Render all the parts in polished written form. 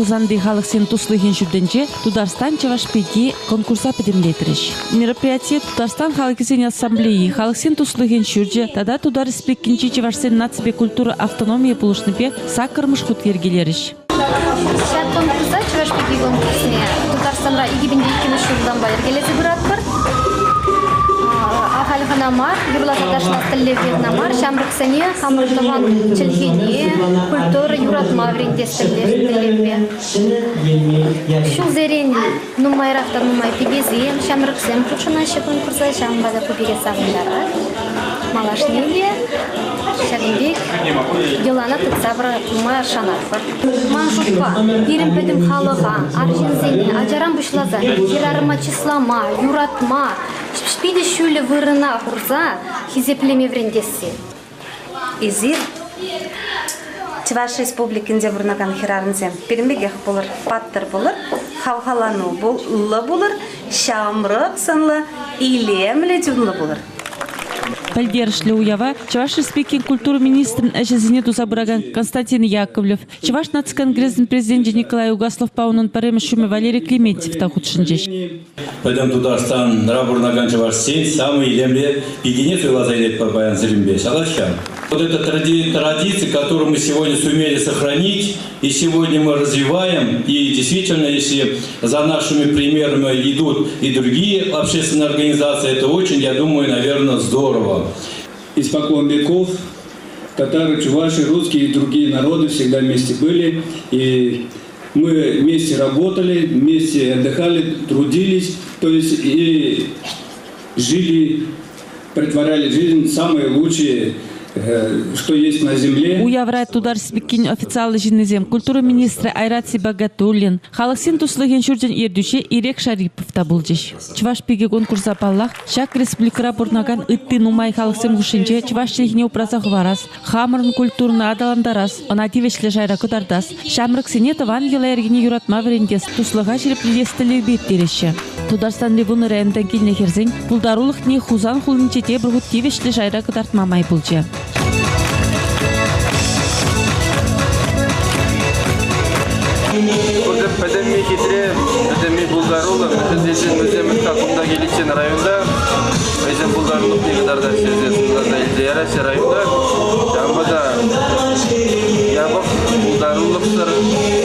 Хусанти халӑхсен туслӑхӗн ҫуртӗнче Тутарстан чӑваш пики конкурса пӗтӗмлетрӗҫ. Мероприятие Тутарстан халӑхӗсен ассамблейи, халӑхсен туслӑхӗн ҫурчӗ тата Тутар Республикинчи чӑвашсен наципе культура автономийӗ пулӑшнипе саккӑрмӗш хут йӗркелерӗҫ. Ҫак конкурса Чӑваш пики конкурсне Тутарстанра 2002 ҫултанпа йӗркелесе пыратпӑр. Ахаль кӑна мар, юрласа ташлас тӗллевпе кӑна мар, ҫамрӑксене хамӑр тӑван чӗлхене, культура юратма вӗрентес тӗллевпе. Ҫулсерен нумайрах та нумай пикесем, ҫамрӑксем хутшӑнаҫҫӗ конкурса, ҫавӑнпа та ку пире савӑнтарать. Малашне те ҫакӑн пек йӑлана тытса пыма шанатпӑр. Ман шутпа, пирӗн пӗтӗм халӑха, арҫынсене ачаран пуҫласа хӗрарӑма чыслама, юратма, питӗ ҫӳллӗ вырӑна хурса хисеплеме вӗрентесси. Эсир Чӑваш Республикинче пурӑнакан хӗрарӑмсем пирӗн пекех пулӑр, паттӑр пулӑр, хавхалануллӑ пулӑр, ҫамрӑк сӑнлӑ, илемлӗ чунлӑ пулӑр. Пӗлтерӗшлӗ уява Чӑваш Республикин культура министрӗн ӗҫӗсене туса пыракан Константин Яковлев, Чӑваш наци конгресӗн президенчӗ Николай Угасловпа унӑн пӗрремӗш ҫумӗ Валерий Клементьев та хутшӑнчӗҫ. Пӗтӗм Тутарстанра пурӑнакан чӑвашсен самый илемлӗ пикине суйласа илетпӗр паян сирӗнпе. Ҫалаҫ-ха. Вот эта традиция, которую мы сегодня сумели сохранить, и сегодня мы развиваем, и действительно, если за нашими примерами идут и другие общественные организации, это очень, я думаю, наверное, здорово. Испокон веков татары, чуваши, русские и другие народы всегда вместе были. И мы вместе работали, вместе отдыхали, трудились, то есть и жили, притворяли жизнь самые лучшие что есть на земле. Уявра Тутар Республикин официаллӑ ҫыннисем культура министрӗ Айрат Сибагатуллин, халӑхсен туслӑхӗн ҫурчӗн ертӳҫи Ирек Шарипов та пулчӗҫ. Чӑваш пики конкурса, паллах, ҫак республикӑра пурӑнакан ытти нумай халӑхсем хушшинче чӑваш чӗлхине упраса хӑварас, хамӑрӑн культурӑна аталантарас, ӑна тивӗҫлӗ шайра кӑтартас, ҫамрӑксене тӑван йӑла-йӗркене юратма вӗрентес, туслӑха ҫирӗплетес тӗллевпе ирттереҫҫӗ. Тутарстанри вунӑ районтан килнӗ хӗрсен пултарулӑхне Хусан хулинче тепӗр хут тивӗҫлӗ шайра кӑтартма май пулчӗ. Кунта пӗтӗмпе хитре, пӗтӗмпе пултаруллӑ, мӗншӗн тесен вӗсем кунта киличчен районта хӑйсен пултарулӑхне кӑтартаҫҫӗ, суйласа илсе яраҫҫӗ районта. Ҫавӑнпа та япӑх пултарулӑхсӑр,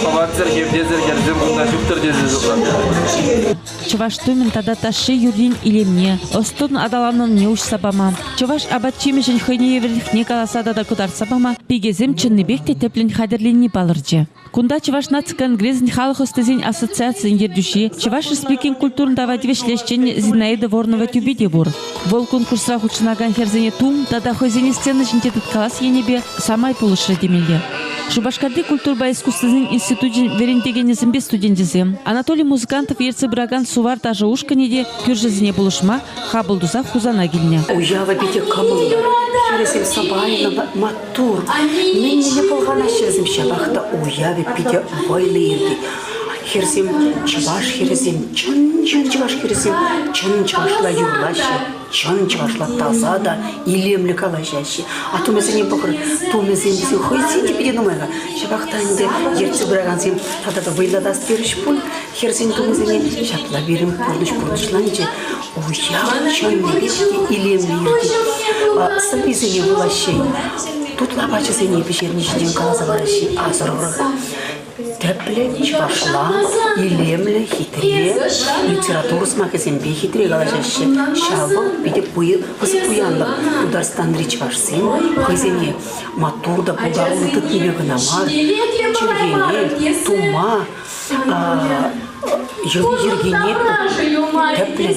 хӑватсӑр, хевтесӗр хӗрсем кунта ҫук-тӑр тесе шутлатӑп. Чӑваш тумӗн тата ташши юррин илемне, ӑс-тӑн аталанӑвне уҫса пама, чӑваш апат-ҫимӗҫӗн хӑйне евӗрлӗхне каласа тата кӑтартса пама пикесем чӑннипех те тӗплӗн хатӗрленни палӑрчӗ. Кунта Чӑваш наци конгресӗн халӑх ӑстисен ассоциацийӗн ертӳҫи, Чӑваш Республикин культурӑн тава тивӗҫлӗ ӗҫченӗ Зинаида Воронова тӳпи те пур. Вӑл конкурсра хутшӑнакан хӗрсене тум тата хӑйсене сцена ҫинче тыткалас енӗпе самай пулӑшрӗ темелле. Шупашкарти культурӑпа искусствӑсен институчӗн вӗрентекенӗсемпе студенчӗсем, Анатолий Музыкантов ертсе пыракан Сувар ташӑ ушкӑнӗ те кӳршӗсене пулӑшма хапӑл тусах Хусана килнӗ. Уява питӗ кӑмӑллӑ. Хӗрӗсем сӑпайлӑ, маттур. Мӗн-мӗне пӑлханаҫҫӗ вӗсем, ҫапах та уявӗ питӗ вӑйлӑ иртет. Хӗрсем, чӑваш хӗрӗсем, чӑн-чӑн чӑваш хӗрӗсем чӑн чӑвашла юрлаҫҫӗ, чӑн чӑвашла таса та илемлӗ калаҫаҫҫӗ. А тумӗсене пӑхӑр, тумӗсем вӗсем хӑйсен те питӗ нумай-ха. Ҫапах та ӗнтӗ ертсе пыракансем тата та вӑйлатас терӗҫ пуль хӗрсен тумӗсене. Ҫапла пирӗн пурнӑҫ пурнӑҫланчӗ. Уяв чӑннипех те илемлӗ иртет. Сӑввисене вулаҫҫӗ, тутлӑ апачӗсене пӗҫерни ҫинчен каласа параҫҫӗ асӑрхӑр. Тӗплӗ чӑвашла, илемлӗ, хитре литература сӑмахӗсемпе хитре калаҫаҫҫӗ. Ҫав вӑл питӗ пысӑк пуянлӑх. Тутарстанри чӑвашсем хӑйсене маттур та пултаруллӑ тытнипе кӑна мар, чӗлхене, тума, йӑли-йӗркене тӗплӗн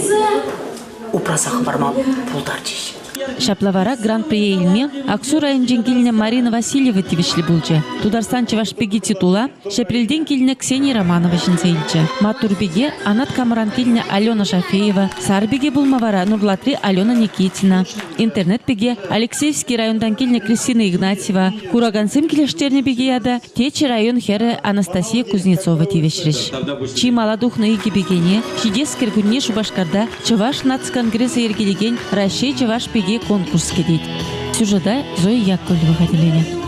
упраса хӑварма пултарчӗҫ. Ҫапла вара гран-прие илме Аксу районӗнчен килнӗ Марина Васильева тивӗҫлӗ пулчӗ. Тутарстан чӑваш пики титула Ҫӗпрелтен килнӗ Ксения Романова ҫӗнсе илчӗ. Маттур пике Анат Камӑран килнӗ Алена Шафеева, сар пике пулма вара Нурлатри Алена Никитина, интернет пике Алексеевски районтан килнӗ Кристина Игнатьева, куракансем килӗштернӗ пике ята Теччӗ район хӗрӗ Анастасия Кузнецова тивӗҫрӗҫ. Чи мала тухнӑ икӗ пикене ҫитес кӗркунне Шупашкарта Чӑваш нацконгресӗ йӗркелекен Раҫҫей чӑваш пики конкурс кӗтет. Сюжета Зоя Яковлева хатӗрленӗ.